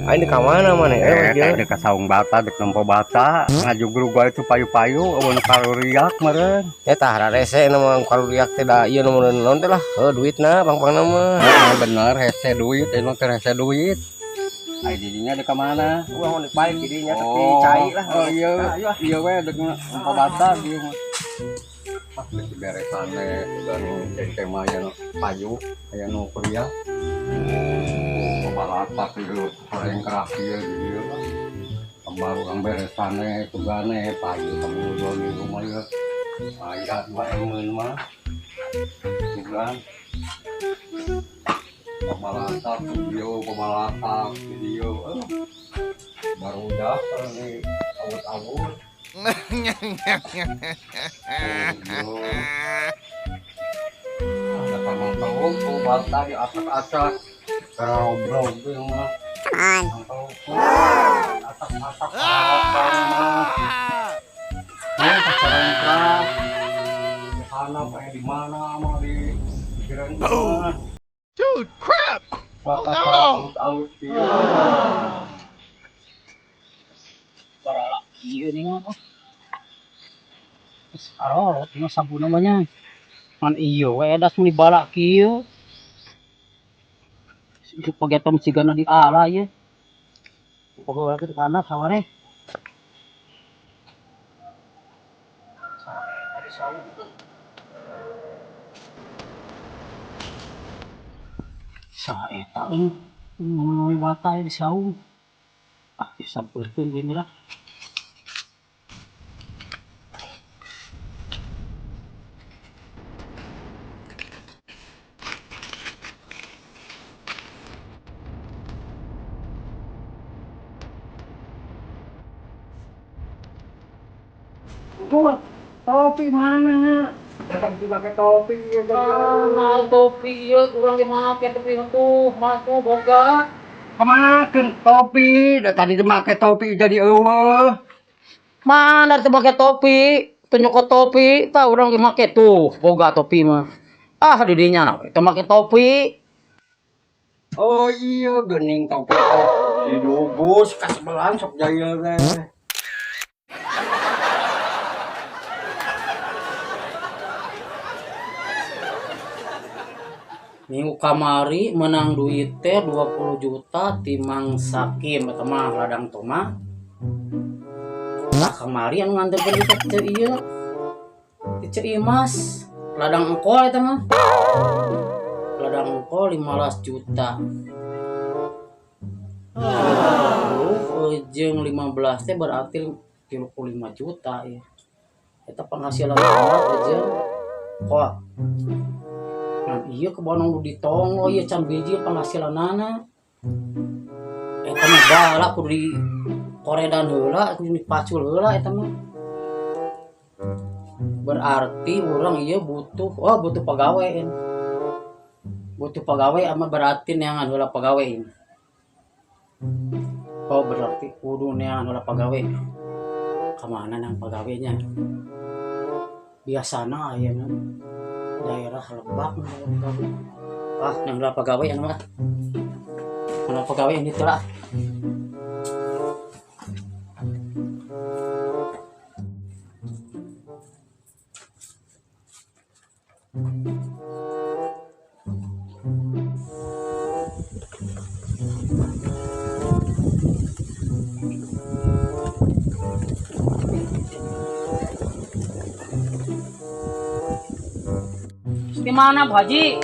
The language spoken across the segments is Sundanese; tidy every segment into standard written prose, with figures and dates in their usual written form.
Aing di ka mana mana Eh, tadi ka saung bata dek nempo bata, ngajugrug wae itu payu-payu eueun karuriak meureun. Ya tah rarese na mah karuriak teh da ieu nu naon teh lah. Heuh duitna pang-pangna mah. Heeh, bener hese duit, ieu mah keur hese duit. Ai didinya dek ka mana? Urang mah baik didinya tapi cai lah. Oh iya, iya we dek nempo bata dieu mah. Ah, geus diberesan we udah nu cengkeh mah aya nu payu, aya nu kuriak. Pabalatak ieu goreng kerak ieu di dieu mah. Baru urang beresane tugane payu kamu di rumah ieu. Aya 2 emeun mah. Tugan. Pabalatak video, pabalatak video. Baru udah ini awut-awut. Ada pamangkau bata di asak-asak. Robrog tuh mah. Asak-asak mah. Ini pacaran. Di sana kayak di mana mah di pikiran mah. Dude, crap! Oh, no. Out ieu. Barala ieu nih mah. Geus arorot mah sabun namanya. Ngan ieu we das mun dibalak kieu. Pagetom sigana di ala ieu. Pagawe ke kana saware. Saeta euy ngomong bata di saung. Ah, disampeurkeun gini lah. Tuh, topi mana? Datang pakai topi ya. Ah, topi ieu urang ge make topi tuh, mah tuh boga. Kemana topi? Da tadi make topi jadi eueuh. Mana teu make topi? Teu nyokot topi, tah urang ge make tuh, boga topi mah. Ah, di dinya teu make topi. Oh iya, geuning topi teh. Didubus ka sebelahan sok jaya teh. Minggu kamari menang duit teh 20 juta ti Mang Sakim eta mah ladang toma. Tah kamari anu nganterkeun duit teh ceu ieu. Ti ceu Imas, ladang engkol eta mah. Ladang engkol 15 juta. 10 jeung 15 teh berarti 35 juta ya. Eta penghasilan mah jeung kok. Nah, iya kebon nu ditonggo ieu can biji penghasilanana. Eta mah balak kudu di koredan heula, kudu dipacul heula eta mah. Berarti urang ieu butuh, oh butuh pagawe. Butuh pagawe ama berarti neangan heula pagawe. Oh berarti kudu neangan heula pagawe. Kamana nang pagawenya? Biasana aya daerah Lebak pagawe. Ah, nang heula pagawe anu mah. Nang pagawe ini teh lah. Di mana Bu Haji?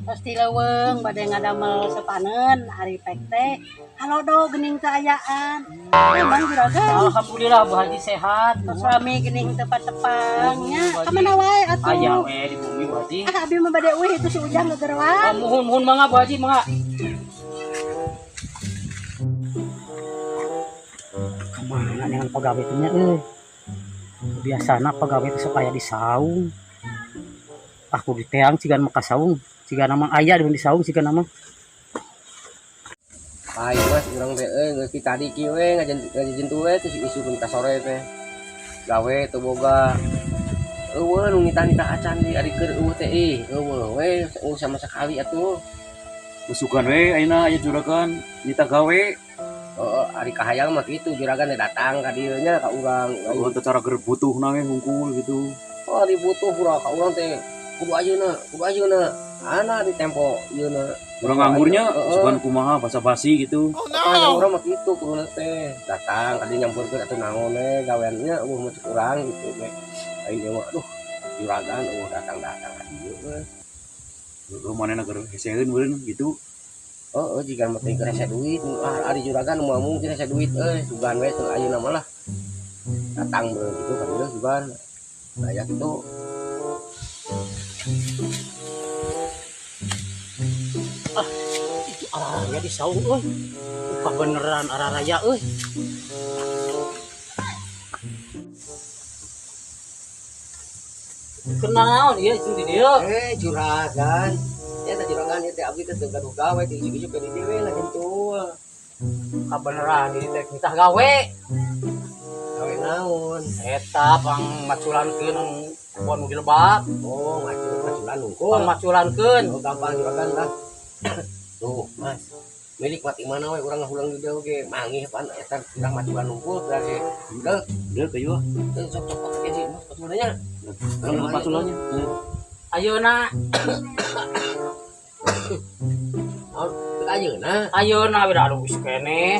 Pasti leuweung bade ngadamel sepanen ari pek teh. Halodo geuning teu ayaan. Emang juragan. Alhamdulillah Bu Haji sehat. Suami geuning teu patepang nya. Ka mana wae atuh? Aya we di bumi Bu Haji. Ah abi mah bade euih itu si Ujang gegeroan. Oh, muhun muhun mangga Bu Haji mangga. Kamana dengan pegawai teh nya euy? Biasana pegawai teh sok aya di saung. Aku diteang cigan mah ka saung, cigan mah aya di saung cigan mah. Ayo mas, urang teh euy geus ti tadi kieu we ngajentu we teh isukeun ka sore teh. Gawe teu boga. Eueuh nu nitah-nitah acan di ari keur eueuh teh ih, eueuh we eueuh sama sekali atuh. Usukan we ayeuna aya juragan nitah gawe. Heeh, ari kahayang mah kitu juragan teh datang ka dieu nya ka urang. Oh, teu cara keur butuhna we hungkul gitu. Oh, ari butuh urang ka urang teh kudu ayeuna, kudu ayeuna. Ana di tempo ieu na. Urang nganggurnya sugan kumaha basa-basi gitu. Oh, no. Urang mah kitu kuduna teh datang ka dieu nyamperkeun atuh naon we gaweannya eueuh mah cek urang gitu we. Aing mah aduh juragan eueuh datang-datang ka dieu we. Heeh, manehna keur heseeun meureun gitu. Heeh, jiga mah teh keur hese duit, ah ari juragan moal mungkin hese duit euy, sugan we teu ayeuna mah lah. Datang meureun kitu ka dieu sugan. Aya kitu. Ah, itu araraya di saung euy. Kabeneran araraya euy. Kenaon ieu cing di dieu? Eh, juragan. Ya teh juragan ieu teh abdi teh teu gaduh gawe ti isuk-isuk ke di dieu we lah kitu. Kabeneran ieu teh nitah gawe. Gawe naon? Eta pang maculankeun kebon nu di lebak. Oh, maculan hungkul. Pang maculankeun. Oh, gampang juragan lah. Tuh, Mas. Milik mati mana we urang ngahulang di dieu ge mangih pan eta urang maculan hungkul berarti. Heuh, Deuk ayo. Teu sok sok pake sih Mas paculanya. Kalau paculannya. Ayeuna. Ayeuna. Ayeuna we aduh geus keneh.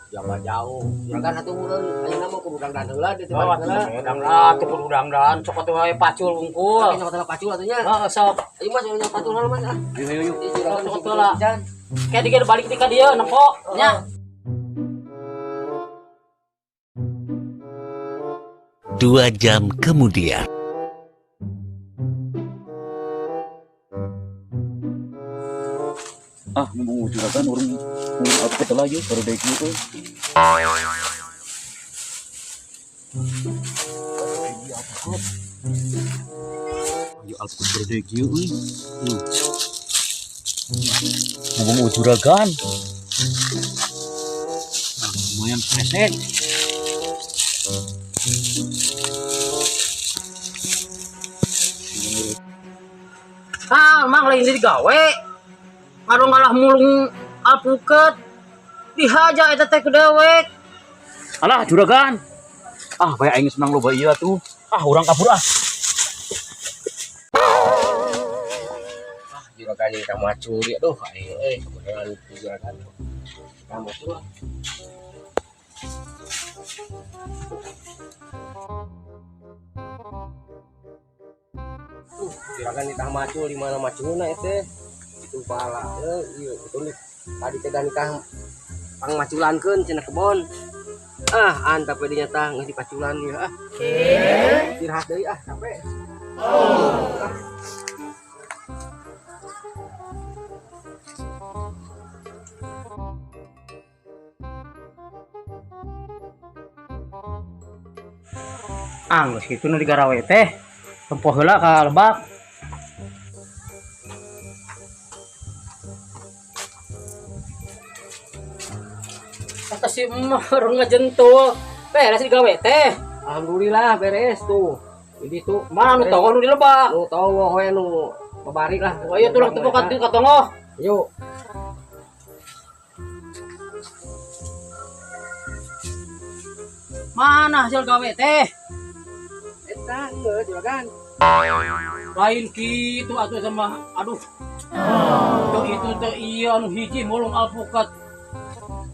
Jawa jauh. Juragan atuh urang ayeuna mah kudu dangdan heula di Oh, atuh dangdan teu kudu dangdan sok atuh wae pacul hungkul. Sok atuh pacul atuh nya. Heeh, sok. Ayo Mas urang pacul heula Mas ah. Ayo ayo ayo. Juragan Sok heula. Kayak dikira balik ti ka dieu nempo nya. 2 jam kemudian. Ah, mumpung juragan urang apa telah yuk baru dek itu. Ayo alpukat baru dek yuk, euy. Mumpung juragan. Nah, lumayan fresh. Ah, mang lain digawe. Ngaruh ngalah mulung alpukat. Dihaja eta teh ku dewek. Alah juragan. Ah, bae aing senang loba ieu atuh. Ah, urang kabur ah. Ah, juragan ini kamu curi aduh aing euy kebenaran juragan. Kamu tuh. Juragan nitah macul di mana maculna itu? Itu pala euy ieu itu nih. Tadi teh nitah pangmaculankeun cenah kebon. Ah, antap we dinya tah geus dipaculan ieu ah. Istirahat deui ah, capek. Ah, geus kitu nu digarawe teh. Tempoh heula ka lebak. Kata si emak orang ngejentul. Beres digawe teh. Alhamdulillah beres tuh. Jadi tuh mana nu tongoh nu di lebak? Nu tongoh we nu babari lah. Oh iya tulang tepok ka tongoh. Yuk. Mana hasil gawe teh? Eta geus juragan. Lain kitu atuh sama aduh. Teu itu teu ieu anu hiji mulung alpukat.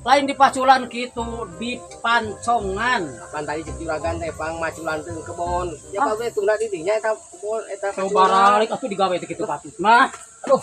Lain dipaculan kitu, dipancongan. Kapan tadi cek juragan teh pang maculan teh kebon. Ya kabeh tunda di dinya eta kebon eta Coba balik atuh digawe teh kitu patut mah. Aduh,